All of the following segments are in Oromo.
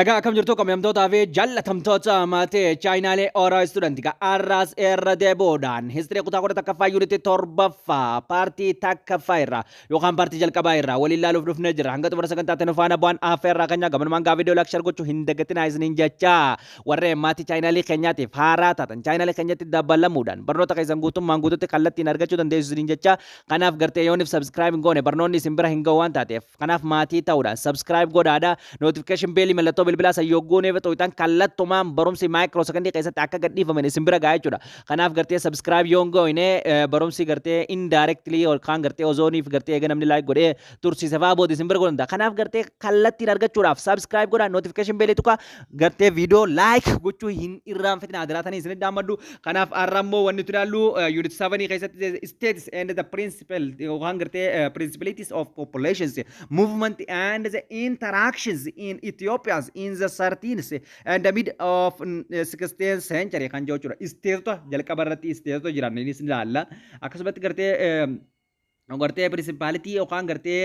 Egaa akkam jirtu, kabajamtootaa fi jaallatamtoota maatii chaanaalee Oro Student? Har'aas irra deebi'uudhaan history kutaa 11ffaa yuunitii torbaffaa paartii takkaffaa irraa yookaan paartii jalqabaa irraa waliin ilaaluuf dhufnee jira. Hanga xumura sagantaatti nu faana bu'aan affeerraa keenyaa gamanumaan gaa viidiyoo like, share gochuu hin dagatinaa isiniin jecha. Warreen maatii chaanaalii keenyaatiif haaraa taatan chaanaalii keenyatti dabalamuudhaan barnoota keessan guutummaan guututti kallattiin argachuu dandeessu isiniin jecha. Kanaaf gartee yooniif subscribe hin goone barnoonni isin bira hin ga'u waan taateef, kanaaf maatii ta'uudhaan subscribe godhaadha. Notification bellii, mallattoo bilbilaa san yogguu neefa xuqxan kallattumaan barumsi micro secondii keessatti akka gadhiifaman isin bira ga'a jechuudha. Kanaaf gartee subscribe yoon goone barumsi gartee indirectly yookaan gartee ozooniif gartee eega namni like godhee tursiise fa'aa booda isin bira godhu danda'a. Kanaaf gartee kallattiin argachuudhaaf subscribe godhaa, notification bellii tuqaa, gartee viidiyoo like gochuu hin irraanfatinaa jiraatanii isin daammaddu. Kanaaf har'a immoo wanni nuti ilaallu unit 7 keessatti states and the principle yookaan gartee principalities of populations movement and the interactions in Ethiopia in the 13th and the mid of 16th century kan jedhu jechuudha. Stateota jalqaba irratti stateota jiran innis ilaalla. Akkasumatti gartee principality yookaan gartee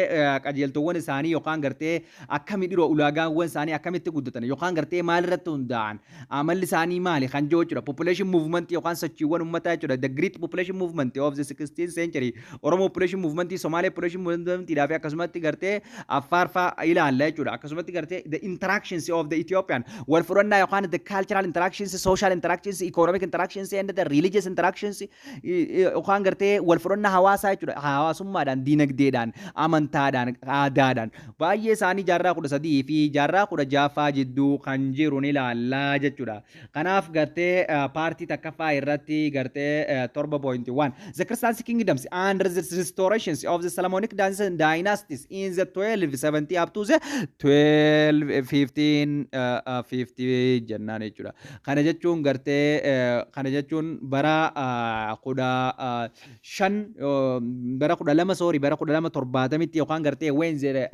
qajeeltowwan isaanii yookaan gartee akkami dhiroo ulaagaawwan isaanii akkamitti guddatan yookaan gartee maalirratti hundaa'an, amalli isaanii maali kan jedhu jechuudha. Population movement yookaan sochiiwwan uummataa jechuudha. The Great Population Movement of the 16th century, Oromo Population Movement, Somali Population Movement fi akkasumatti gartee Affaar fa'aa ilaalla jechuudha. Akkasumatti gartee the interactions of the Ethiopian wal fudhannaa yookaan the cultural interactions, social interactions, economic interactions and the religious interactions yookaan gartee wal fudhannaa hawaasaa jechuudha. Hawaasummaadhaan, diinagdeedhaan, amantaadhaan, aadaadhaan baay'ee isaanii jaarraa 13 fi jaarraa 16ffaa jidduu kan jiru ni ilaallaa jechuudha. Kanaaf gartee paartii takkaffaa irratti gartee 7.1 The Christian Kingdoms under the restorations of the Solomonic dynasties in the 1270 up to the 1215 50 jennaan jechuudha. Kana jechuun gartee kana jechuun bara 15, bara 12, sorry, bara 1270tti yookaan gartee when the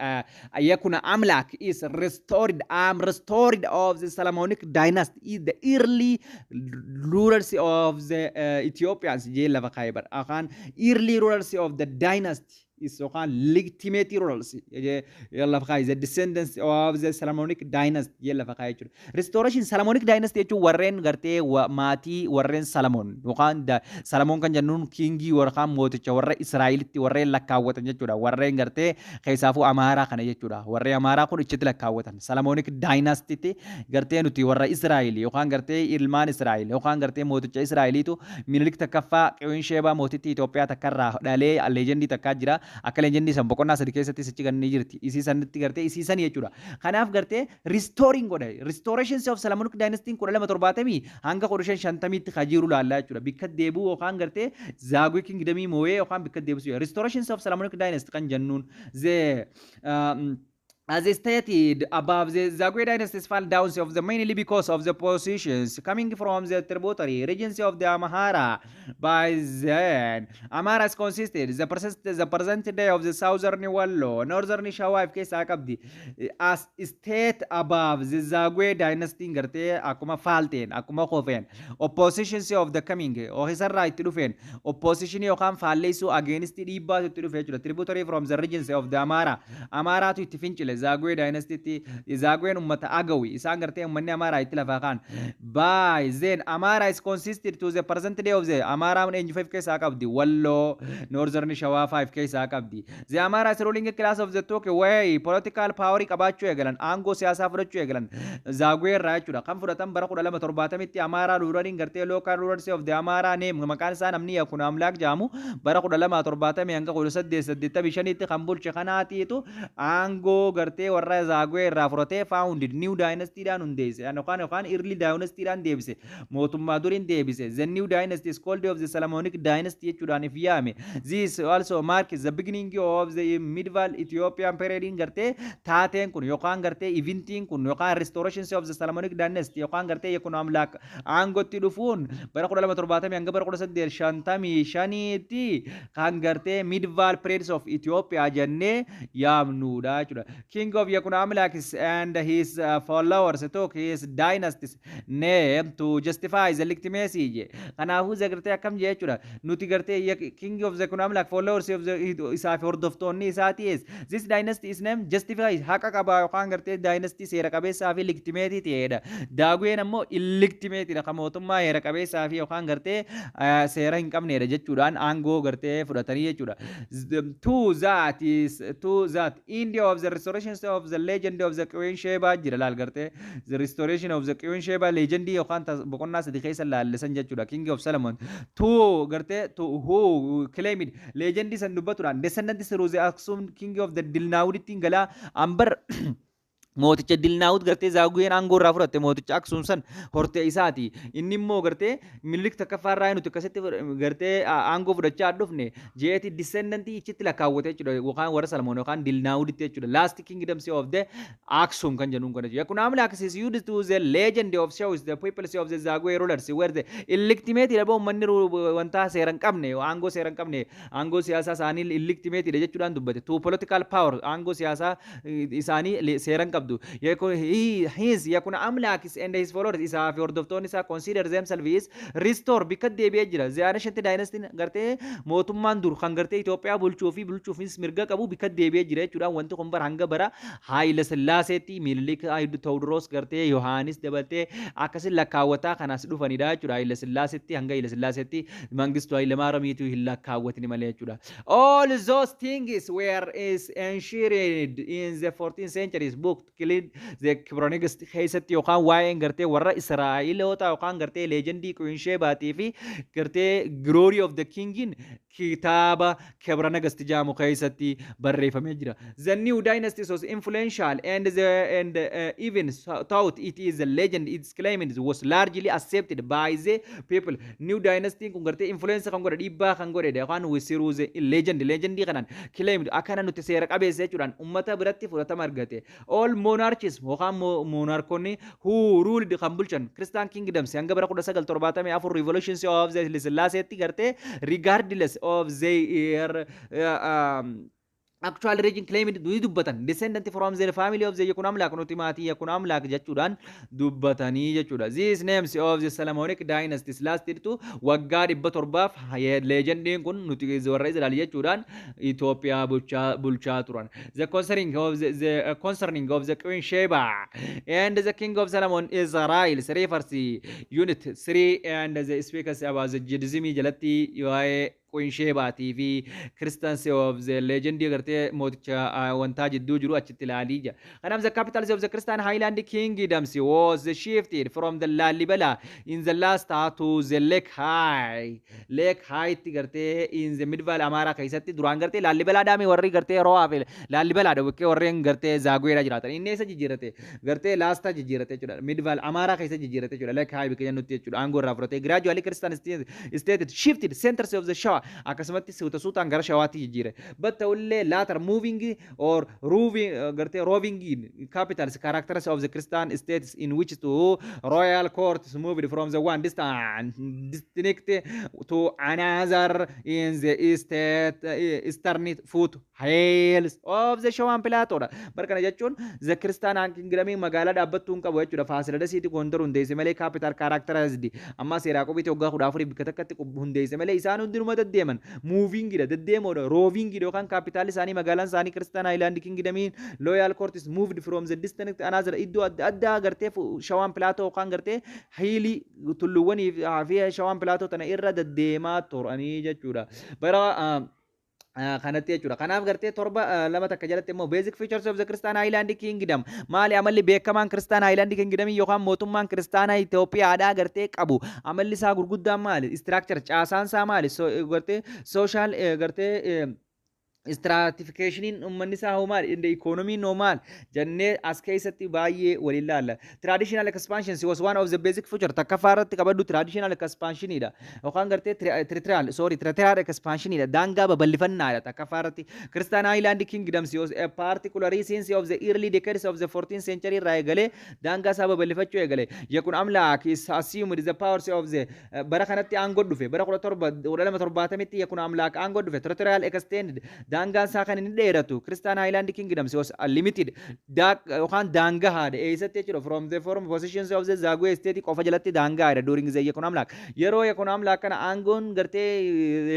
Yekuna Amlak is restored restored of the Solomonic dynasty is the early rulers of the Ethiopians jee lafa kaayee bara yookaan early rulers of the dynasty is yookaan legitimate rulers lafa kaayee, the descendants of the Solomonic dynasty jee lafa kaayee jechuudha. Restoration Solomonic dynasty jechuun warreen gartee maatii warreen Salomon yookaan Salomon kan jennuun kingii yookaan mooticha warra Israa'elitti warreen lakkaawwatan jechuudha. Warreen gartee keessaafuu Amaaraa kana jechuudha. Warreen Amaaraa kun ichitti lakkaawwatan. Solomonic dynastytti gartee nuti warra Israa'el yookaan gartee ilmaan Israa'el yookaan gartee mooticha Israa'eliitu Minilik takkaffaa Queen Sheebaa mootittii Itoophiyaa takkarraa dhalee legendii takkaa jira. Akka legendii san boqonnaa sadi keessatti sichi kan ni jirti. Isii sanitti gartee isii sani jechuudha. Kanaaf gartee restoring godhe. Restorations of Solomonic dynasty 1270 hanga 1550tti kan jiru laallaa jechuudha. Bikka deebi'uu yookaan gartee Zaagwee Kingdomii moo'ee yookaan bikka deebisuu. Restorations of Solomonic dynasty kan jennuun the As stated above, the Zagwe dynasty fell down of the mainly because of the positions coming from the tributary regions of the Amhara. By then, Amhara consisted the present day of the southern Wallo, northern Shawa keessaa qabdi. As state above, the Zagwe dynasty gartee akkuma faalteen akkuma kofeen oppositions of the coming isarraa itti dhufeen opposition yookaan faalleessuu against dhiibbaatu itti dhufe jechuudha. Tributary from the regions of the Amhara. Amaaraatu itti fincile Zaagwee dynastytti. Zaagween ummata Agawi, isaan gartee ummanni Amaaraa itti lafaa kaan. By then Amara is consisted to the present day of the Amaaraan eenyu five keessaa qabdi? Walloo, Northern Shawaa five keessaa qabdi. The Amara is ruling class of the took way political power qabaachuu eegalan, aangoo siyaasaa fudhachuu eegalan Zaagwee irraa jechuudha. Kan fudhatan bara 1270tti Amaaraa ruleriin gartee local rulers of the Amaaraa name maqaan isaa namni kun Amlaak jedhamu bara 1270 hanga 1885tti kan bulche kanaatiitu aangoo gartee warra Zaagwee irraa fudhatee founded new dynasty-dhaan hundeesse yookaan early dynasty-dhaan deebise, mootummaa duriin deebise. The new dynasty is called of the Solomonic dynasty jechuudhaan if yaame. This also marks the beginning of the medieval Ethiopian period. Gartee taateen kun yookaan gartee eventiin kun yookaan restoration of the Solomonic dynasty yookaan gartee Yekuno Amlaak aangootti dhufuun bara 1270 hanga bara 1855tti kan gartee medieval periods of Ethiopia jennee yaamnudha jechuudha. King of Yekuno Amlak and his followers took his dynasty's name to justify the legitimacy je. Kanaafuu gartee akkam jee jechuudha. Nuti gartee King of Yekuno Amlak, followers of the isaa fi hordoftoonni isaatiis this dynasty is name justify, haqa qaba yookaan gartee dynasty seera qabeessaa fi legitimate ta'edha. Daagween ammoo illegitimate dha, kan mootummaa heera qabeessaa fi yookaan gartee seera hin qabnedha jechuudhaan aangoo gartee fudhatanii jechuudha. To that is to that end of the restoration of the legend of the Queen Sheba jira laal. Gartee the restoration of the Queen Sheba legend yookaan boqonnaa sadi keessa laallisan jechuudha. King of Solomon to gartee to who claimed legend san dubbatuudhaan descendant through the Aksum King of the Dilnaawudittiin galaa ambar mooticha Dilnaawud gartee Zaaguween aangoo irraa fudhatte, mooticha Aksuum san hortee isaati. Inni immoo gartee Minilik Takkaffaa irraa nuti akkasitti gartee aangoo fudhachaa dhufne jeeti descendantii ichitti lakkaawwate jechuudha, yookaan warra Salmoon yookaan Dilnaawuditti jechuudha. Last kingdoms of the Aksum kan jennuun kana jechuudha. Yekuno Amlak is used to the legend of shows the people of the Zagwe rulers were the illegitimate dha, uummanni wanta seera hin qabne, aangoo seera hin qabne, aangoo siyaasaa isaanii illegitimate dha jechuudhaan dubbate. To political power, aangoo siyaasaa isaanii seera hin qabdu. His Yekuno Amlak and his followers, isaa fi hordoftoonni isaa, consider themselves is restore bikka deebi'ee jira. The ancient dynasty gartee mootummaan dur kan gartee Itoophiyaa bulchuu fi bulchuufis mirga qabu bikka deebi'ee jira jechuudhaan. Wanti kun bara hanga bara Haayila Sillaaseetti, Minilik, Tewodiroos, gartee Yohaanis dabaltee akkasin lakkaawwataa kanas dhufanidha jechuudha. Haayila Sillaaseetti, hanga Haayila Sillaaseetti Mangistuu Hayilamaaramiitu hin lakkaawwatini malee jechuudha. All those things were is enshrined in the 14th centuries book the Kebra Nagast keessatti, yookaan waa'een gartee warra Israa'eloota yookaan gartee legendii Queen Shebaatii fi gartee Glory of the Kingin kitaaba Kebra Nagast jedhamu keessatti barreeffamee jira. The new dynasty was influential and even thought it is a legend its claim was largely accepted by the people. New dynasty kun gartee influence kan godhe, dhiibbaa kan godhe yookaan through the legendii kanaan claimed akkana nuti seera qabeessa jechuudhaan ummata biratti fudhatama argate. All monarchs yookaan monarchonni who ruled, kan bulchan Christian kingdoms hanga bara 1974 revolutions of the Sillaaseetti gartee regardless of their actual region claimed ni dubbatan descendant from their family of the Yekuno Amlak, nuti maatii Yekuno Amlak jechuudhaan dubbatanii jechuudha. These names of the Solomonic dynasties lasted to waggaa 700f legendiin kun nuti warra Israa'el jechuudhaan Itoophiyaa bulchaa turan. The concerning of the Queen Sheba and the King of Solomon Israel refers unit 3 and the speakers about the Judaism jalatti waa'ee Queen Shebaatii fi Christians of the legend gartee mooticha wantaa jidduu jiru achitti ilaalii jira. Kanaaf the capitals of the Christian Highland Kingdoms was shifted from the Lalibela in the last to the Lake High. Lake Hightti gartee in the medieval Amara keessatti duraan gartee Lalibela dhaame warri gartee Ro'aa fi Lalibela bukkee warreen gartee Zaaguweedha jiraatan. Inni eessa jijjiirate? Gartee Laastaa jijjiirate jechuudha. Medieval Amara keessa jijjiirate jechuudha. Lake High bikka jennutti jechuudha. Aangoo irraa fudhatee gradually Christian state shifted centers of the Shawa, akkasumatti suuta suutaan gara Shawaatti jijjiire. But ta'ullee later moving or roving gartee roving capitals characters of the Christian states in which to royal courts moved from the one distant distinct to another in the eastern foot hills of the Shawan Plateau dha. Bara kana jechuun the Christian Kingdom magaalaa dhaabbattuu hin qabu jechuudha. Faasilidasiitti Gondar hundeesse malee capital characterized amma seeraa qubiitti waggaa 14 bikka takkatti hundeesse malee isaan hundinuma deddeeman, movingidha, deddeemoodha, rovingidha, yookaan capital isaanii, magaalaan isaanii Christian Highland Kingdomiin royal court is moved from the distant another, iddoo adda addaa gartee Shawaan Plateau yookaan gartee hillii tulluuwwanii fi Shawaan Plateau tana irra deddeemaa turanii jechuudha. Bara kanatti jechuudha. Kanaaf gartee torba lama takka jalatti immoo basic features of the Christian Highland Kingdom maali? Amalli beekamaan Christian Highland Kingdom yookaan mootummaan kiristaanaa Itoophiyaadhaa gartee qabu amalli isaa gurguddaan maali? Structure, caasaan isaa maali? Gartee social gartee stratificationiin uummanni isaa hoo maali? Inni economyn hoo maal? Jennee as keessatti baay'ee waliin laalla. Traditional expansion was one of the basic feature. Takkaffaa irratti qabadhu traditional expansionidha. Yookaan gartee territorial, sorry, territorial expansionidha. Daangaa babal'ifannaadha takkaffaa irratti. Christian Highland Kingdoms was a particularly since of the early decades of the 14th century irraa eegalee daangaa isaa babal'ifachuu eegale. Yekun Amlaak is assumed the powers of the bara kanatti aangoo dhufe, bara 17 1270tti Yekun Amlaak aangoo dhufe. Territorial extended Daangaan isaa kan inni dheeratu, Christian Highland Kingdoms was limited yookaan daangahaadha. Eessatti jechuudha? From the form positions of the Zagwe state qofa jalatti daangahaadha during the Yekuno Amlak. Yeroo Yekuno Amlak kana aangoon gartee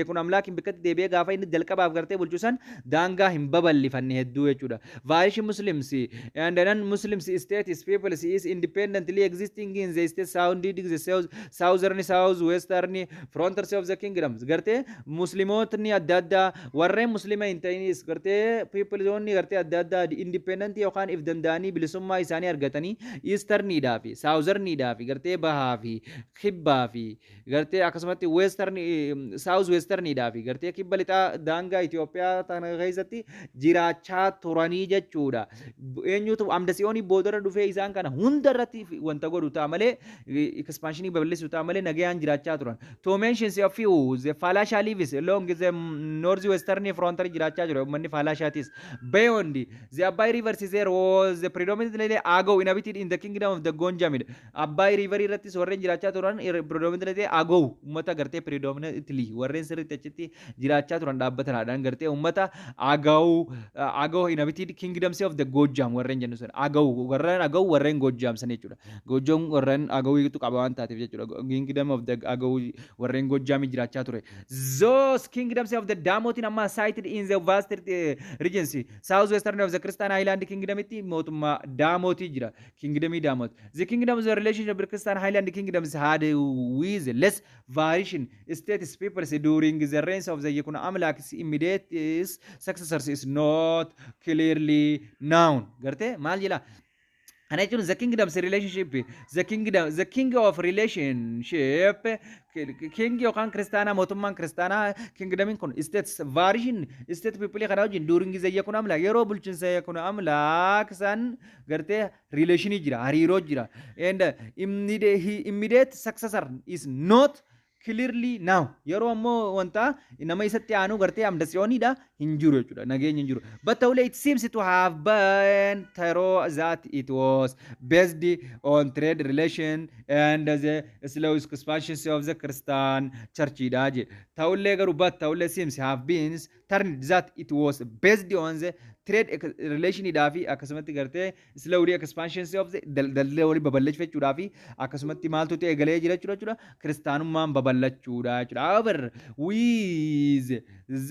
Yekuno Amlak hin bikkatti deebi'ee gaafa inni jalqabaaf gartee bulchu san daangaa hin babal'ifanne hedduu jechuudha. Various Muslims and non Muslims states peoples is independently existing in the state surrounding the south, southern, south western frontiers of the kingdoms. Gartee Musliimootni adda addaa, warreen Muslima hin ta'inis, gartee peoplesoonni gartee adda addaa independent yookaan if danda'anii bilisummaa isaanii argatanii easterniidhaa fi southerniidhaa fi gartee bahaa fi kibbaa fi gartee akkasumatti western, south westerniidhaa fi gartee kibba lixaa daangaa Itoophiyaa tana keessatti jiraachaa turanii jechuudha. Eenyutu Amdasiyoonii boodarra dhufee isaan kana hunda irratti wanta godhu ta'a malee, expansionii babal'isu ta'a malee, nagayaan jiraachaa turan. To mention a few, the Falasha lives along the north western frontier jiraachaa jiru uummanni Falashaatis. Beyond the Abbay River, there was the predominantly Agaw inhabited in the kingdom of the Gojjamid. Abbay River irrattis warreen jiraachaa turan predominantly Agaw, uummata gartee predominantly warreen sirriitti achitti jiraachaa turan dhaabbatanaadhaan gartee uummata Agaw inhabited kingdoms of the Gojjam warreen jennu sun, Agaw, warreen Agaw, warreen Gojjam san jechuudha. Gojjam warreen Agawiitu qaba waan taateef jechuudha. Kingdom of the Agaw warreen Gojjam jiraachaa ture. Those kingdoms of the Damotin amma sited in the vast regions south western of the Christian Highland Kingdomitti mootummaa Daamotii jira. Kingdomii Daamot. The kingdoms, the relationship with Christian Highland kingdoms had with less variation states peoples during the reigns of the Yekuno Amlak's immediate successors is not clearly known. Gartee maal jedha? Kana jechuun the kingdom's relationship, the kingdom, the king of relationship, king yookaan kiristaanaa, mootummaan kiristaanaa kingdomiin kun states variation state people kana wajjin during the Yekuno Amlak, yeroo bulchiinsa Yekuno Amlak san gartee relationii jira, hariiroo jira, and immediate successor is not clearly now. Yeroo ammoo wanta nama isatti aanu gartee Amdasiyooniidha hin jiru jechuudha, nageenya hin jiru. But ta'ulee it seems to have been thorough that it was based on trade relation and the slow expansion of the Christian church dha je. Ta'ullee garuu, but ta'ullee seems have been turned that it was based on the trade relationidhaa fi akkasumatti gartee slowly expansion of the daldala walii babal'achuudhaa fi akkasumatti maaltu ta'e galee jira jechuudha, kiristaanummaan babal'achuudha jechuudha. However, with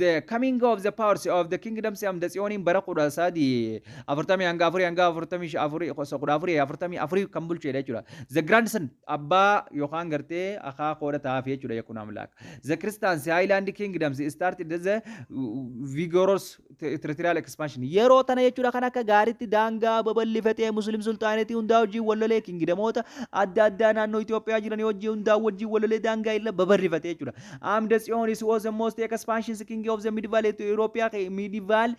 the coming of the powers of the kingdoms, Amda Tsiyooniin bara 1340 hanga afurii hanga 44, 1444 kan bulchedha jechuudha. The grandson, abbaa yookaan gartee akaakoodha ta'aaf jechuudha Yekuno Amlaak. The Christians Highland kingdoms started the vigorous territorial expansion. Yeroo tana jechuudha kan akka gaariitti daangaa babal'ifatee Muslim sultanateii hundaa wajjin wallolee, kingdomoota adda addaa naannoo Itoophiyaa jiran wajjin hundaa wajjin wallolee daangaa illa babal'ifate jechuudha. Amda Tsiyoon was the most expansion king of the medieval Ethiopia, medieval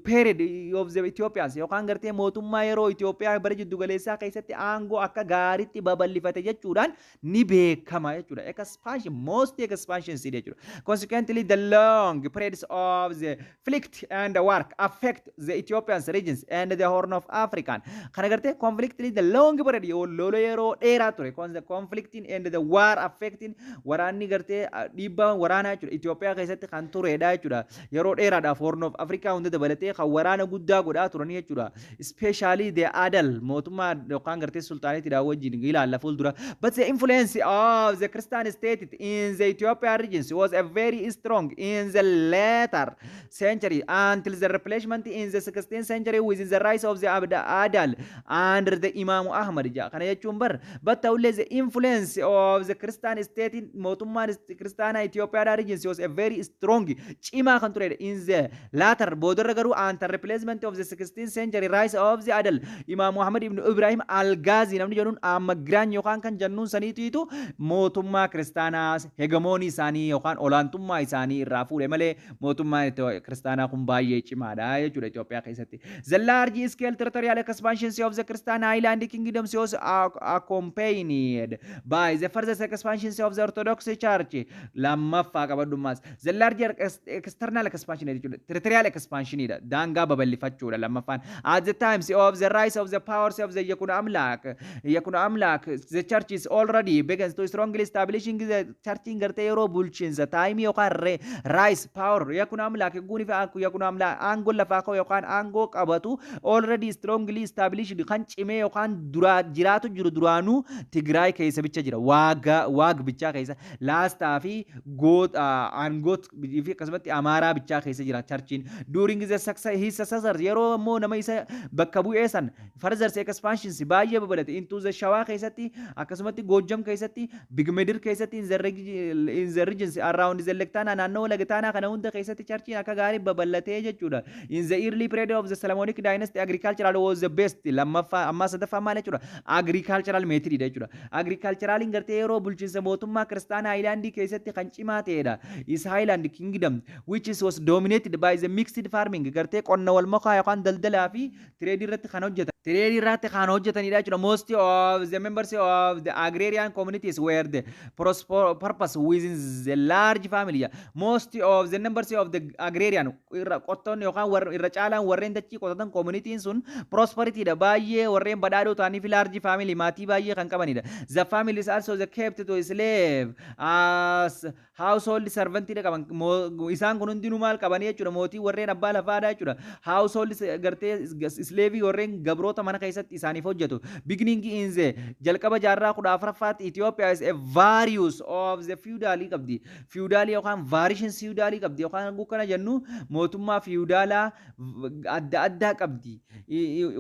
period of the Ethiopians, yookaan gartee mootummaa yeroo Itoophiyaa bara jiddu galeessaa keessatti aangoo akka gaariitti babal'ifate jechuudhaan ni beekama jechuudha. Expansion, most expansion jechuudha. Consequently, the long periods of the conflict and war affect the Ethiopian regions and the Horn of Africa. Kana gartee conflict, the long period, lola yeroo dheeraa ture. The conflicting and the war affecting, waraanni gartee dhiibbaa waraanaa jechuudha. Itoophiyaa keessatti kan turedha jechuudha. Yeroo dheeraadhaaf Horn of Africa hunda dabalatee kan waraana guddaa godhaa turanii jechuudha. Especially the Adal mootummaa yookaan gartee sultanateiidhaa wajjin ilaalla fuuldura. But the influence of the Christian state in the Ethiopian regions was a very strong in the later century until the replacement in the 16th century with the rise of the Adal under the Imam Ahmad ja. Kana jechuun bar, but ta'ullee the influence of the Christian state, mootummaan kiristaanaa Itoophiyaa regions was a very strong, cimaa kan turedha in the later, boodarra garuu, until replacement of the 16th century rise of the Adal Imam Muhammad ibn Ibrahim Al-Ghazi namni jedhuun amma Giraan yookaan kan jennuun saniitiitu mootummaa kiristaanaa hegemonii isaanii yookaan olaantummaa isaanii irraa fuudhe malee mootummaa kiristaanaa kun baay'ee cimaadha jechuudha Itoophiyaa keessatti. The large scale territorial expansion of the Christian Highland Kingdoms was accompanied by the further expansion of the Orthodox Church. Lammaffaa qabadhummaas. The larger External expansion jechuudha. Territorial expansionidha. Daangaa babal'ifachuudha lammaffaan. At the times of the rise of the powers of the Yekuno Amlak, the church is already begins to strongly establishing the church gartee yeroo bulchiinsa time yookaan rise power Yekuno Amlak guuni fi Yekuno Amlak aangoo lafaa ka'u yookaan aangoo qabatu already strongly established kan cimee yookaan dura jiraatu jiru duraanuu Tigraay keessa bicha jira, waaga waag bichaa keessa, Laastaa fi Goot aangoot fi akkasumatti Amaaraa bichaa keessa jira churchiin. During the success his successors, yeroo immoo nama isa bakka bu'ee san, further expansions baay'ee babal'ate into the Shawaa keessatti, akkasumatti Goojjam keessatti, Bigmedir keessatti, in the regions around the Lake Tana, naannoo Lake Tana kana hunda keessatti churchiin akka gaarii babal'atee jechuudha. In the early period of the Solomonic dynasty, agricultural was the best. Lammaffaa ammaa sadaffaa maal jechuudha? Agricultural method jechuudha. Agriculturaliin gartee yeroo bulchiinsa mootummaa kiristaanaa highlandii keessatti kan cimaa ta'edha. Is highland kingdom which is was dominated by the mixed farming, gartee qonna wal makaa yookaan daldalaa fi trade irratti kan hojjetan. Trade irratti kan hojjetanidha jechuudha. Most of the members of the agrarian communities were the purpose within the large family. Most of the members of the agrarian irra qottoonni yookaan irra caalaan warreen dachii qotatan communityin sun prosperity dha, baay'ee warreen badhaadhoo ta'anii fi large family, maatii baay'ee kan qabanidha. The family is also the kept to slave as household servant dha qaban. Isaan kun hundinuu maal qabanii jechuudha? Mootii warreen abbaa lafaadha jechuudha. Household gartee slave, warreen gabroota mana keessatti isaaniif hojjetu. Beginning in the jalqaba jaarraa 14ffaatti Ethiopia is a various of the feudalii qabdi. Feudalii yookaan variation feudalii qabdi yookaan kana jennu mootummaa feudalaa adda addaa qabdi.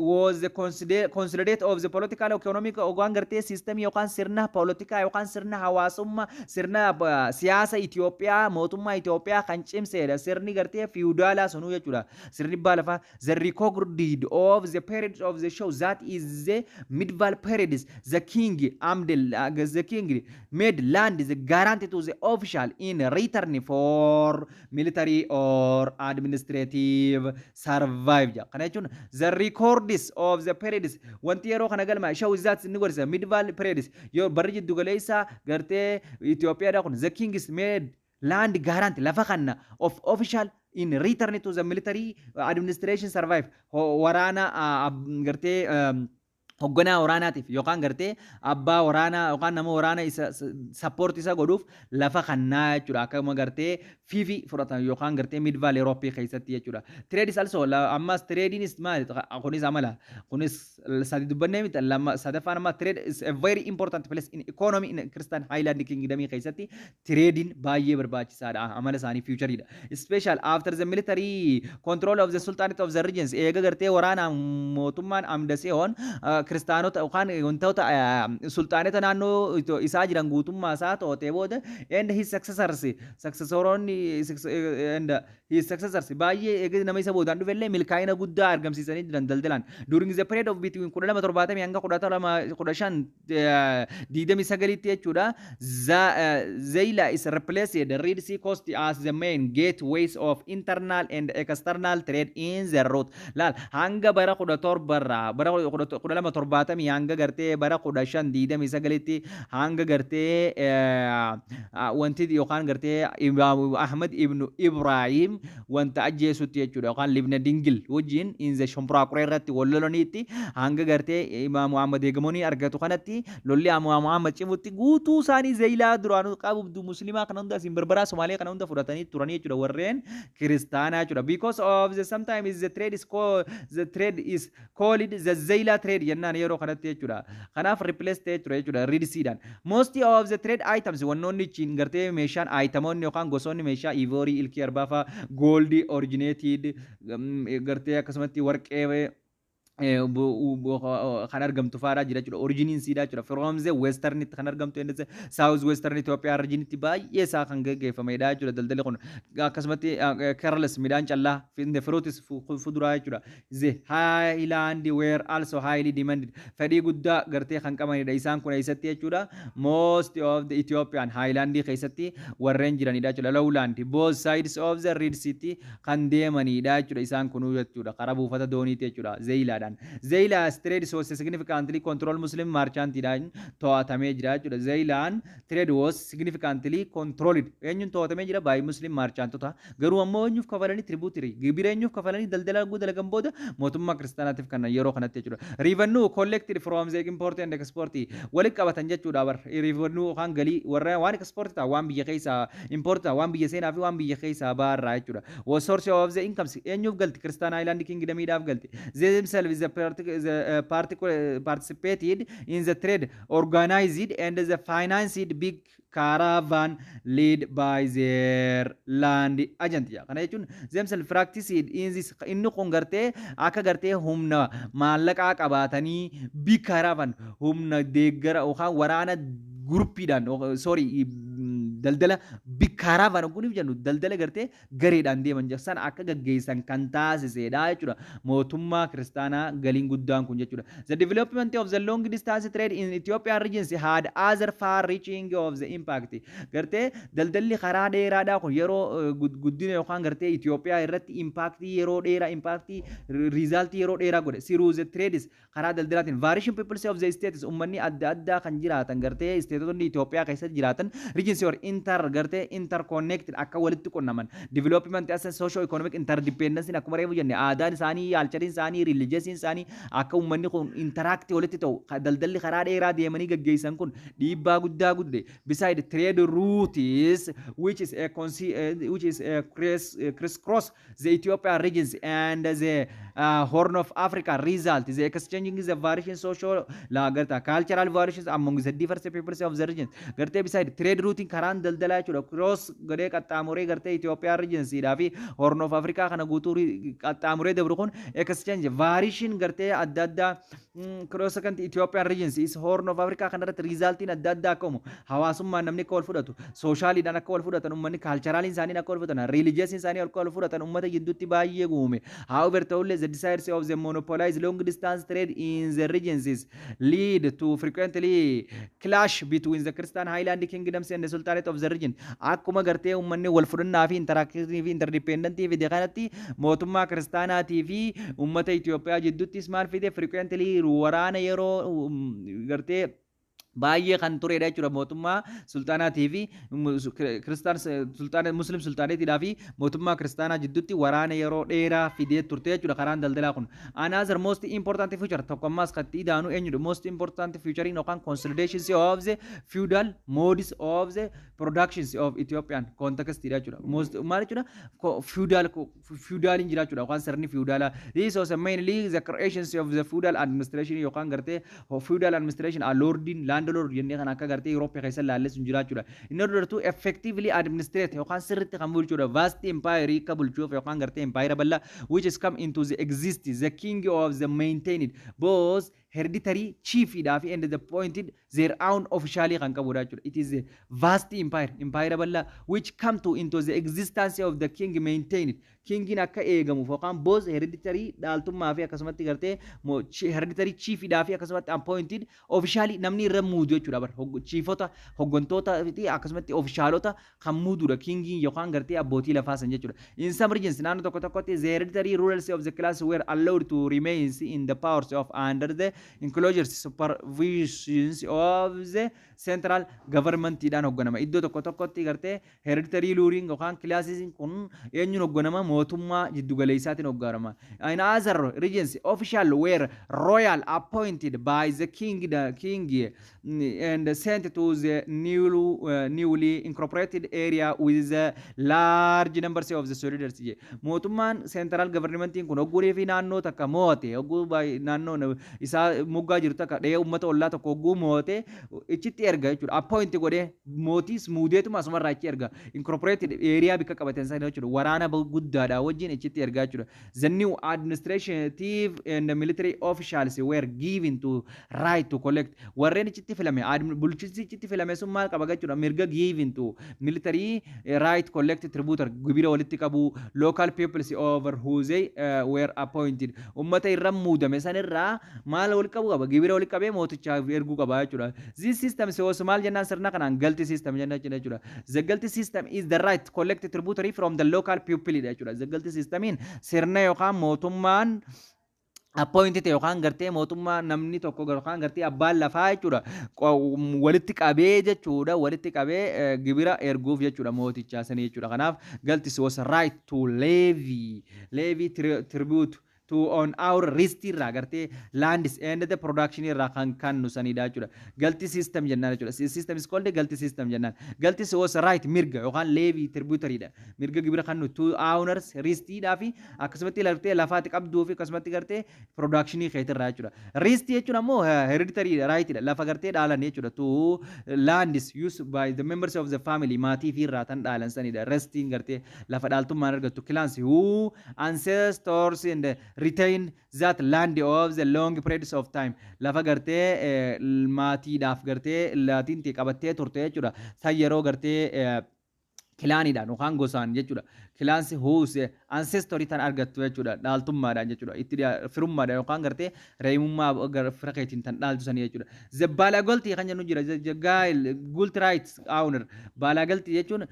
Was the consolidate of the political economic yookaan gartee system yookaan sirna politikaa yookaan sirna hawaasummaa, sirna siyaasa Itoophiyaa, mootummaa Itoophiyaa kan cimseedha. Sirni gartee feudalaa sunuu jechuudha. Sirni baalafaa the recorded of the periods of the show that is the medieval periods, the king Amdel the king made land the guarantee to the official in return for military or administrative survive. Kana jechuun the records of the periods wanti yeroo kana galma show that ni gorsa medieval periods yoo barri jiddu galeessa gartee Itoophiyaadha kun the king is made land guarantee lafa kanna of official in return to the military administration survive, waraana gartee hogganaa waraanaatiif yookaan gartee abbaa waraanaa yookaan nama waraana isa support isa godhuuf lafa kannaa jechuudha. Akkuma gartee fiifi fudhatan yookaan gartee medieval Eurooppii keessatti jechuudha. Trade is also ammas tradeiinis maali? Kunis amala kunis sadi dubbannee miti lama sadaffaan amma trade is a very important place in economy in Christian Highland Kingdom keessatti tradeiin baay'ee barbaachisaadha, amala isaanii featureiidha. Special after the military control of the Sultanate of the regions, eega gartee waraana mootummaan Amdasiyoon kiristaanota yookaan wantoota sulxaanota naannoo isaa jiran guutummaa isaa to'atee booda and his successors, successoroonni and his successors baay'ee eega nama isa boodaan dhufellee milkaa'ina guddaa argamsiisanii jiran daldalaan. During the period of between 1270 hanga 1529tti jechuudha, Zeila is replaced the Red Sea coast as the main gateways of internal and external trade in the route. Laal, hanga bara 17rraa, bara 1270 hanga gartee bara 1529tti hanga gartee wanti yookaan gartee Ahmad ibn Ibrahim wanta ajjeesutti jechuudha yookaan Libna Dingil wajjin in the Shumburaa Quree irratti wal lolaniitti hanga gartee Imaam Muhammad eegamoonii argatu kanatti lolli Imaam Muhammad cimutti guutuu isaanii Zeeyilaa duraanuu qabdu muslimaa kana hunda asiin Barbaraa Somaalee kana hunda fudhatanii turanii jechuudha warreen kiristaanaa jechuudha. Because of the sometimes the trade is called the Zeila trade jennaan yeroo kanatti jechuudha. Kanaaf replace ta'ee ture jechuudha Red Seadhaan. Most of the trade items, wannoonni ittiin gartee meeshaan itemoonni yookaan gosoonni meeshaa ivory, ilkii arbaa, gold originated gartee akkasumatti warqee kan argamtu faadhaa jira jechuudha. Originiin siidhaa jechuudha. From the westernitti kan argamtu inni south western Itoophiyaa regionitti baay'ee isaa kan gaggeeffamedha jechuudha daldalli kun. Akkasumatti cereals, midhaan callaa, the fruits, fuduraa jechuudha. The highland were also highly demanded. Fedhii guddaa gartee kan qabanidha. Isaan kun eessatti jechuudha? Most of the Ethiopian highland keessatti warreen jiranidha jechuudha. Lowland both sides of the Red Sea kan deemanidha jechuudha isaan kunuu jechuudha. Karaa buufata dooniiti jechuudha. Zeeyilaadhaan. Kiristaanaadhaan. Zeeyilaas trade was significantly control Muslim merchantidhaan to'atamee jira jechuudha. Zeeyilaan trade was significantly controlled. Eenyuun to'atamee jira? By Muslim merchantota. Garuu ammoo eenyuuf kafalanii? Tributary. Gibira eenyuuf kafalanii? Daldala dalagan booda mootummaa kiristaanaatiif kan yeroo kanatti jechuudha. Revenue collected from the import and export walitti qabatan jechuudha bar. Revenue yookaan galii warra waan export ta'a, waan biyya keessaa import ta'a, waan biyya seenaa fi waan biyya keessaa baarraa jechuudha. Was source of the incomes eenyuuf galti? Christian Highland Kingdomiidhaaf galti. They themselves the participated in the trade, organized and the financed big caravan led by their land agent. Kana jechuun themselves practiced in this, inni kun gartee akka gartee humna maallaqaa qabaatanii big caravan humna deeggara yookaan waraana groupiidhaan, sorry, daldala big caravan kuniif jennu daldala gartee gareedhaan deeman san akka gaggeessan kan taasisedha jechuudha. Mootummaa kiristaanaa galiin guddaan kun jechuudha. The development of the long distance trade in Ethiopian regions had other far reaching of the impact. Gartee daldalli karaa dheeraadhaa kun yeroo guddina yookaan gartee Itoophiyaa irratti impactii yeroo dheeraa, impactii resultii yeroo dheeraa godhe. Through the trades, karaa daldalaatiin, variation peoples of the states, ummanni adda addaa kan jiraatan gartee stateotonni Itoophiyaa keessatti jiraatan, regions or inter gartee interconnected akka walitti qunnaman, development as socio economic interdependence, akkuma reefu jenne, aadaan isaanii, cultureiin isaanii, religiousiin isaanii akka ummanni kun interact walitti ta'u daldalli karaa dheeraa deemanii gaggeessan kun dhiibbaa guddaa gudde. Beside trade routes which is a crisscross the Ethiopian regions and the Horn of Africa, result the exchanging the variation social la garta cultural variations among the different peoples of the region. Gartee beside trade routing, karaan daldalaa jechuudha, cross godhee qaxxaamuree gartee Ethiopian regions dhaa fi Horn of Africa kana guutuu qaxxaamuree dabru kun exchange variation gartee adda addaa cross kan Ethiopian regions is Horn of Africa kana irratti resultiin adda addaa akka uumu, hawaasummaan namni akka wal fudhatu, socialiidhaan akka wal fudhatan, uummanni culturaliin isaanii akka wal fudhatan, religiousiin isaanii akka wal fudhatan uummata gidduutti baay'ee uume. However, ta'ullee the desires of the monopolize long distance trade in the regions lead to frequently clash between the Christian Highland Kingdoms and the Sultanate of the region. Akkuma gartee uummanni wal fudhannaa fi interactionii fi interdependentii fide kanatti mootummaa kiristaanaatii fi uummata Itoophiyaa jidduuttis maal fide? Frequently waraana yeroo gartee baay'ee kan turedha jechuudha. Mootummaa sultaanaatii fi kiristaan sultaana Muslim sultanateiidhaa fi mootummaa kiristaanaa jidduutti waraana yeroo dheeraa fidee turte jechuudha karaan daldalaa kun. Another most important feature tokko ammaas kan itti idaanu eenyudha? Most important feature yookaan consolidation of the feudal modes of the productions of Ethiopian context jechuudha. Most maal jechuudha? Feudal, feudaliin jira jechuudha yookaan sirni feudalaa. This was mainly the creation of the feudal administration yookaan gartee feudal administration lordiin landlord jennee kan akka gartee Eurooppaa keessa laallee sun jira jechuudha. In order to effectively administrate yookaan sirriitti kan bulchuudha, vast empire akka bulchuuf yookaan gartee empire bal'aa which is come into the exist, the king of the maintained both hereditary chief dhaa fi and the appointed their own officially kan qabudha jechuudha. It is a vast empire, empire bal'aa which come to into the existence of the king maintained. Kingiin akka eegamuuf yookaan both hereditary dhaaltummaa fi akkasumatti gartee hereditary chief dhaa fi akkasumatti appointed officially namni irra muudu jechuudha bar chiefota, hoggantoota fi akkasumatti officialota kan muududha kingiin yookaan gartee abbootii lafaa san jechuudha. In some regions, naannoo tokko tokkotti, the hereditary rulers of the class were allowed to remain in the powers of under the enclosures supervisions of the central government dhaan hoogganama. Iddoo tokko tokkotti gartee hereditary ruling yookaan classiin kun eenyuun hoogganama? Mootummaa jiddugaleessaatiin hoogganama. In other regions, official were royal appointed by the king and sent to the newly incorporated area with the large numbers of the soldiers. Mootummaan central governmentiin kun hogguu fi naannoo takka moo'ate, hogguu naannoo isaa moggaa jiru takka dhahee uummata ollaa tokko hogguu moo'ate ichitti erga jechuudha. Appoint godhee mootiis muudeetuma asumarraa achi erga. Incorporated area bikka qabateen sana jechuudha. Waraana guddaadha wajjin ichitti ergaa jechuudha. The new administrative and military officials were given to right to collect. Warreen ichitti filame, bulchiinsi ichitti filame sun maal qaba jechuudha? Mirga given to military right collect tribute, gibira walitti qabu, local peoples over who they were appointed. Ummata irra muudame sanirraa maal walitti qabu qaba? Gibira walitti qabee mootichaaf erguu qaba jechuudha. This system was maal jennaan sirna kanaan? Gult system jennaan jechuudha. The gult system is the right collect tributary from the local people jechuudha. The gult systemiin sirna yookaan mootummaan Appointed ta'e yookaan gartee mootummaa namni tokko yookaan gartee abbaan lafaa jechuudha, walitti qabee jechuudha, walitti qabee gibira erguuf jechuudha mootichaa sanii jechuudha. Kanaaf galtis was right to levy tribute to on our rist irraa gartee lands and the production irraa kan kannu sanidha jechuudha. Galti system jennaan jechuudha. System is called galti system jennaan. Galti was right, mirga yookaan levy tributary dha. Mirga gibira kannu to owners ristiidhaa fi akkasumatti gartee lafaati qabduu fi akkasumatti gartee productionii keetirraa jechuudha. Risti jechuun ammoo hereditary right dha. Lafa gartee dhaalan jechuudha. To lands used by the members of the family, maatii fi irraa tan dhaalan sanidha. Ristiin gartee lafa dhaaltummaan argattu, clans who ancestors and retain that land of the long periods of time, lafa gartee maatiidhaaf gartee laatiin qabattee turte jechuudha. San yeroo gartee claniidhaan yookaan gosaan jechuudha. Clans whose ancestry tan argattu jechuudha. Dhaaltummaadhaan jechuudha. Itti firummaadhaan yookaan gartee reemummaa fira keetiin tan dhaaltu sanii jechuudha. The Baalagoltii kan jennu jira. Gult rights owner. Baalagaltii jechuun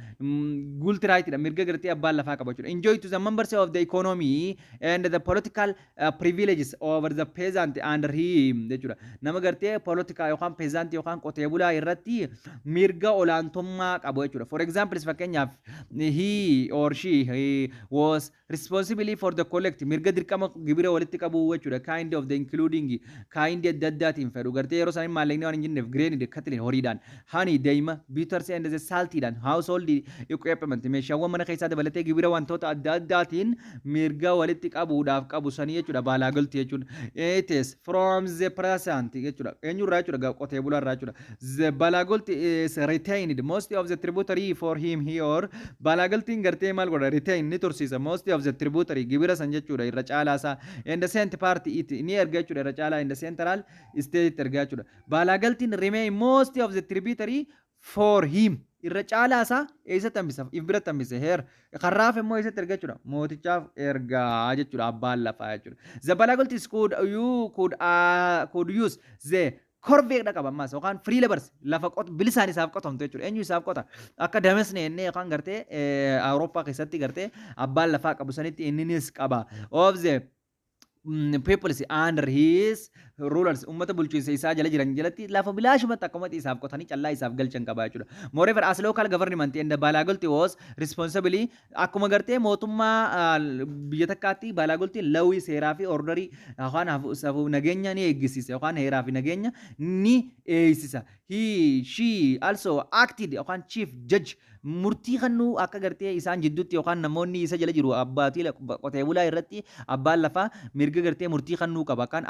gult rightidha. Mirga gartee abbaan lafaa qaba jechuudha. Enjoy to the members of the economy and the political privileges over the peasant under him jechuudha. Nama gartee political yookaan peasant yookaan qotee bulaa irratti mirga olaantummaa qabu jechuudha. For example, fakkeenyaaf, he or she, he was responsible for the collect, mirga dirqama gibira walitti qabu jechuudha. Kind of the including kind adda addaatiin fedhu gartee yeroo isaanii maallaqni waan hin jirneef, grain, cattle, horiidhaan, honey, daima, butters and the saltiidhaan, household equipment, meeshaawwan mana keessaa dabalatee gibira wantoota adda addaatiin mirga walitti qabuudhaaf qabu sanii jechuudha baalaagalti jechuun. It is from the peasant jechuudha. Eenyurraa jechuudha? Qotee bulaarraa jechuudha. The baalagolti is retained most of the tributary for him, he or baalagaltiin gartee maal godha? Retain, ni tursiisa, most of the tributary, gibira san jechuudha, irra caalaa isaa, and the sent part it, ni erga jechuudha, irra caalaa in the central state erga jechuudha. Baalagaltiin remain most of the tributary for him, irra caalaa isaa eessatti hambisa? If biratti hambise. Heer karraaf immoo eessatti erga jechuudha? Mootichaaf ergaa jechuudha abbaan lafaa jechuudha. The balagaltis could you could use the corvée dha qaba ammaas yookaan free labors, lafa qot bilisaan isaaf qotamtu jechuudha. Eenyu isaaf qota? Akka damesne jennee yookaan gartee Awurooppaa keessatti gartee abbaan lafaa qabu sanitti inninis qaba. Of the peoples under his rulers, ummata bulchiinsa isaa jala jiran jalatti lafa bilaashumatti akkumatti isaaf qotanii callaa isaaf galchan qaba jechuudha. Moreover, as local government and the Balagulti was responsibly, akkuma gartee mootummaa biyya takkaatti Balagulti lawii seeraa fi orderii yookaan safuu nageenya ni eegsisa yookaan heeraa fi nageenya ni eegsisa. He, she also acted yookaan chief judge, murtii kennuu akka gartee isaan jidduutti yookaan namoonni isa jala jiru abbaatii qotee bulaa irratti abbaan lafaa mirga gartee murtii kennuu qaba kan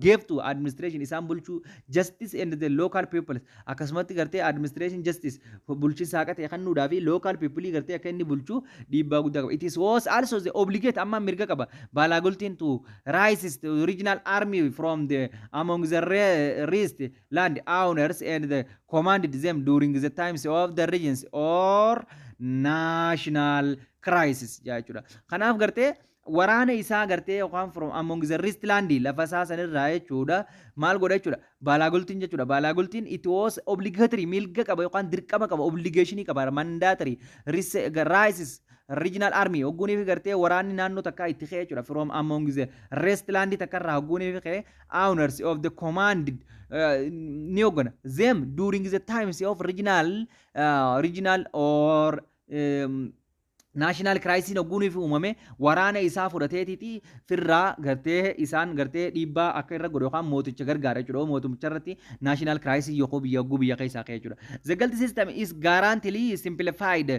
gave to administration, isaan bulchuu, justice and the local people, akkasumatti gartee administration justice, bulchiinsa haqa ta'e kennuudhaa fi local people gartee akka inni bulchuu dhiibbaa guddaa qaba. It is was also the obligate, amma mirga qaba Baalagultiin, to raise the regional army from the among the rist land owners and the commanded them during the times of the regions or national crisis jechuudha. Kanaaf gartee waraana isaa gartee yookaan from among the rist land, lafa isaa sanirraa jechuudha, maal godha jechuudha Baalaagultiin jechuudha. Baalaagultiin it was obligatory, mirga qaba yookaan dirqama qaba, obligationii qaba, mandatory raises regional army hogguunii fi gartee waraanni naannoo takkaa itti ka'e jechuudha, from among the rest land takka irraa hogguunii fi ka'e, owners of the command ni hoggana them during the times of regional or national crisis hogguunii fi uumame, waraana isaa fudhateetiti firraa gartee isaan gartee dhiibbaa akka irra godhu yookaan mooticha gargaara jechuudha. Mootummicha irratti national crisis yookaan biyya hogguu biyya keessaa ka'e jechuudha. The Gulti system is guaranteedly simplified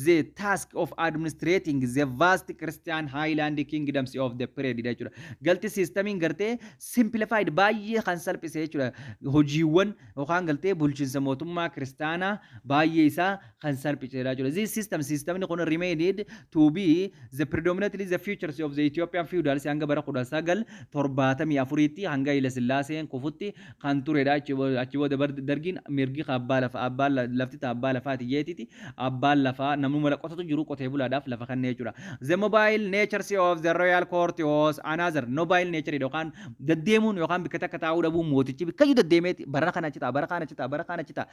the task of administrating the vast Christian Highland kingdoms of the period jechuudha. Galti systemiin gartee simplified, baay'ee kan salphise jechuudha. Hojiiwwan yookaan galtee bulchiinsa mootummaa kiristaanaa baay'ee isaa kan salphisedha jechuudha. This system, systemni kun, remained to be the predominantly the features of the Ethiopian feudals hanga bara 1974tti, hanga Haile Sillaaseen kufutti kan turedha. Achi booda dargiin mirgi abbaa lafa, abbaan lafti abbaa lafaati jeetiti, abbaan lafaa namni mala qotatu jiru qotee bulaadhaaf lafa kannee jechuudha. The mobile nature of the royal court was another mobile nature, yookaan deddeemuun yookaan bikka takka taa'uu dhabuun mootichi bikkayyuu deddeemeeti bara kana achi ta'a, bara kana achi ta'a, bara kana achi ta'a,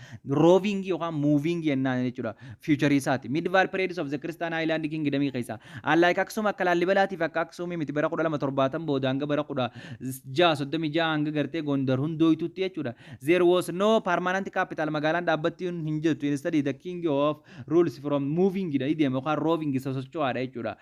roving yookaan moving jennaan jechuudha. Feature isaati. Medieval periods of the Christian Highland. Highland Kingdomii keessa. Unlike Aksum, akka Laalibalaatiif akka Aksumii miti. Bara 1270 booda hanga bara 1636 hanga gartee Gondar hundooytutti jechuudha. There was no permanent capital, magaalaan dhaabbattiin hin jirtu. Instead, the king of rules from moving dha deema yookaan roving, sosocho'aadha jechuudha.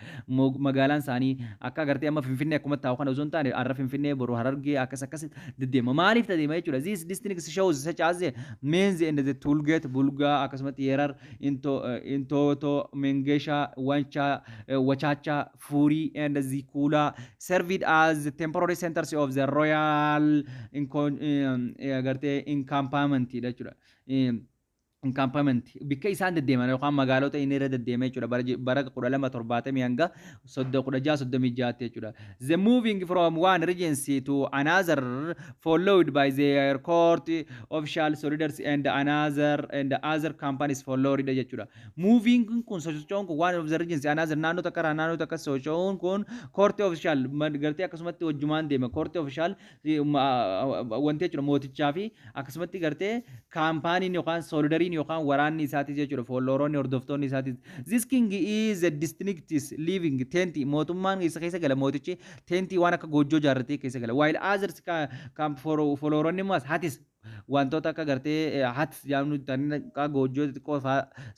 Magaalaan isaanii akka gartee amma Finfinnee akkuma taa'u kana osoo hin taane, har'a Finfinnee, boru Harargee, akkas akkas deddeema. Maaliif deema jechuudha? These districts shows such as Menz and the Tulget, Bulgaa, akkasumatti Yerar, Intoto, Mengesha, Wancha, Wachacha, Furii and Zikula served as the temporary centers of the royal gartee encampment jechuudha. Encampment bikka isaan deddeeman yookaan magaalota inni irra deddeeme jechuudha, bara 1270 hanga 1636tti jechuudha. The moving from one regency to another followed by their court official soldiers and another and other companies followed jechuudha. Moving kun, socho'uun kun, one of the regency another, naannoo takka irraa naannoo takka socho'uun kun, court official gartee akkasumatti wajjumaan deema. Court official wanti jechuudha, mootichaa fi akkasumatti gartee companyiin yookaan soldieriin yookaan waraanni isaatis jechuudha, followeroonni, hordoftoonni isaatis. This king is a distinct living tent, mootummaan isa keessa gala, mootichi tentii waan akka goojjoo jaarratee keessa gala, while others followeroonni immoo huts, wantoota akka gartee huts jedhamnu akka goojjoo xixiqqoo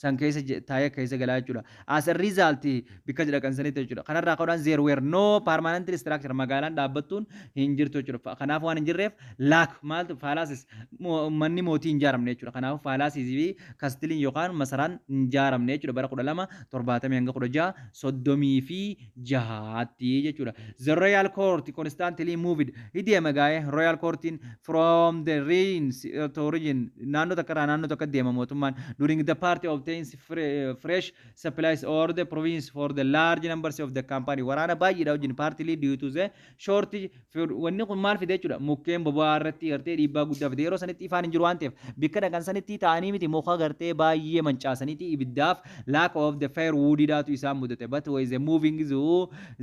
san keessa taa'ee keessa galaa jechuudha. As a result, bikka jedhaqan sanitti jechuudha. Kanarraa ka'uudhaan there were no permanent structure, magaalaan dhaabbattuun hin jirtu jechuudha. Kanaaf waan hin jirreef laak maaltu palaces, manni mootii hin ijaaramne jechuudha. Kanaaf palaces fi castleiin yookaan masaraan hin ijaaramne jechuudha, bara 1270 hanga 1636tti jechuudha. The royal court constantly moved, deema gaa'ee royal courtiin from the regions to region, naannoo takka irraa naannoo takka deema mootummaan, during the party obtains fresh supplies or the province for the large numbers of the company, waraana baay'eedha wajjin, partly due to the shortage. Wanni kun maal fide jechuudha? Mukkeen boba'aa irratti gartee dhiibbaa guddaa fide. Yeroo sanitti ifaan hin jiru waan ta'eef, bikka dhaqan sanitti ta'anii miti, muka gartee baay'ee mancaasaniiti ibiddaaf lack of the firewoodiidhaatu isaan mudate. But was the moving to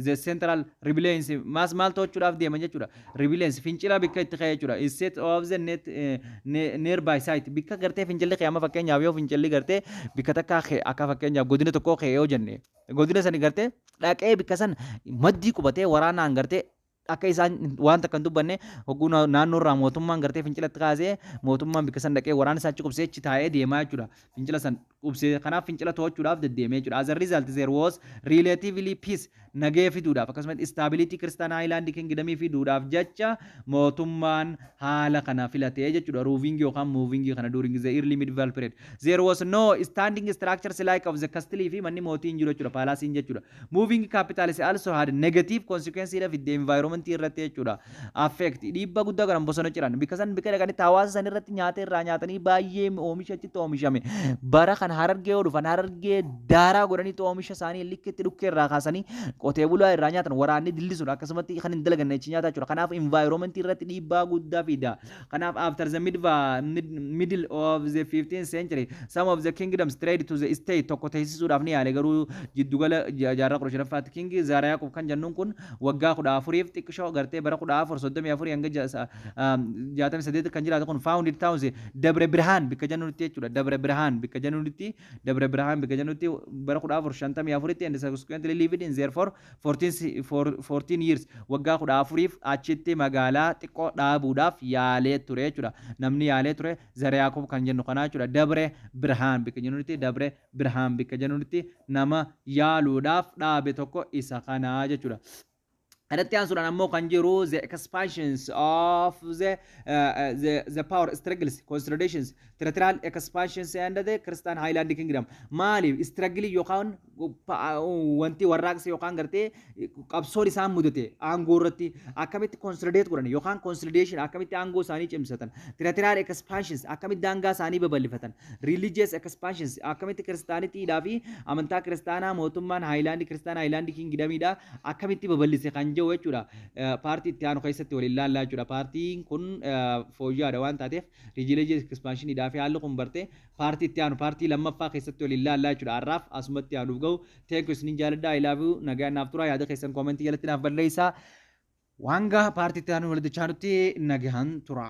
the central rebellions maas maal to'achuudhaaf deeman jechuudha? Rebellions, fincila bikka itti ka'e jechuudha, instead of the net nearby site, bikka gartee fincilli ka'e. Amma fakkeenyaaf yoo fincilli gartee bikka takkaa ka'e, akka fakkeenyaaf godina tokkoo ka'e yoo jenne, godina sani gartee dhaqee bikka san maddii qubatee waraanaan gartee akka isaan waan takka hin dubbanne hogguu naannoo irraa mootummaan gartee fincilatti kaasee, mootummaan bikka san dhaqee waraana isaa achi qubsee achi taa'ee deemaa jechuudha. Fincila san qubsee, kanaaf fincila to'achuudhaaf deddeemee jechuudha. As a result, there was relatively peace, nagee fiduudhaaf akkasumas stability Christian Highland Kingdomii fiduudhaaf jecha mootummaan haala kana filatee jechuudha. Roving yookaan moving kana during the early medieval period. There was no standing structures like of the castle fi manni mootii hin jiru jechuudha. Palaceiin jechuudha. Moving capitals also had negative consequences fidde environment irratti jechuudha. Affect, dhiibbaa guddaa godhan. Bosona ciran, bikka san bikka dhaqanitti hawaasa san irratti nyaata irraa nyaatanii baay'ee oomisha achitti oomishame. Bara kana Harargee yoo dhufan, Harargee daaraa godhanii oomisha isaanii likkitti dhukkee irraa kaasanii qotee bulaa irraa nyaatan. Waraanni dillisuun akkasumatti kan hin dalaganne achi nyaataa jechuudha. Kanaaf environment irratti dhiibbaa guddaa fida. Kanaaf after the middle of the 15th century, some of the kingdoms trade to the state tokko teessisuudhaaf ni yaale. Garuu jiddugala jaarraa 15ffaatti King Zara Yaaqub kan jennuun kun waggaa 14f xiqqishoo gartee bara 1434 hanga 68 kan jiraatu kun founded towns Dabre Birhaan bikka jennutti jechuudha. Dabre Birhaan bikka jennutti, Dabre Birhaan bikka jennutti bara 1454tti and subsequently lived in there for 14 years, waggaa 14f achitti magaalaa xiqqoo dhaabuudhaaf yaalee ture jechuudha. Namni yaalee ture Zara Yaaqub kan jennu kanaa jechuudha. Dabre Birhaan bikka jennutti, Dabre Birhaan bikka jennutti nama yaaluudhaaf dhaabe tokko isa kanaa jechuudha. Kanatti aansuudhaan ammoo kan jiru the expansions of the power struggles, consolidations, territorial expansions and the Christian Highland Kingdom. Maaliif struggle yookaan wanti warraaqsa yookaan gartee qabsoon isaan mudate aangoo irratti akkamitti consolidate godhan yookaan consolidation akkamitti aangoo isaanii cimsatan, territorial expansions akkamitti daangaa isaanii babal'ifatan, religious expansions akkamitti kiristaanitiidhaa fi amantaa kiristaanaa mootummaan Highland Christian Highland Kingdomiidha akkamitti babal'ise kan jiru jechuudha. Partii itti aanu keessatti waliin ilaallaa jechuudha. Partiin kun fooyya'aadha waan taateef, religious expansioniidhaa fi haalli kun bartee partii itti aanu, partii lammaffaa keessatti waliin ilaallaa jechuudha. Har'aaf asumatti aanuuf gahu. Thank you, isinin jaaladha. I love you. Nagaan naaf tura. Yaada keessan commentii jalatti naaf barreessaa. Waan gaha partii itti aanu walitti chaanutti nagaan tura.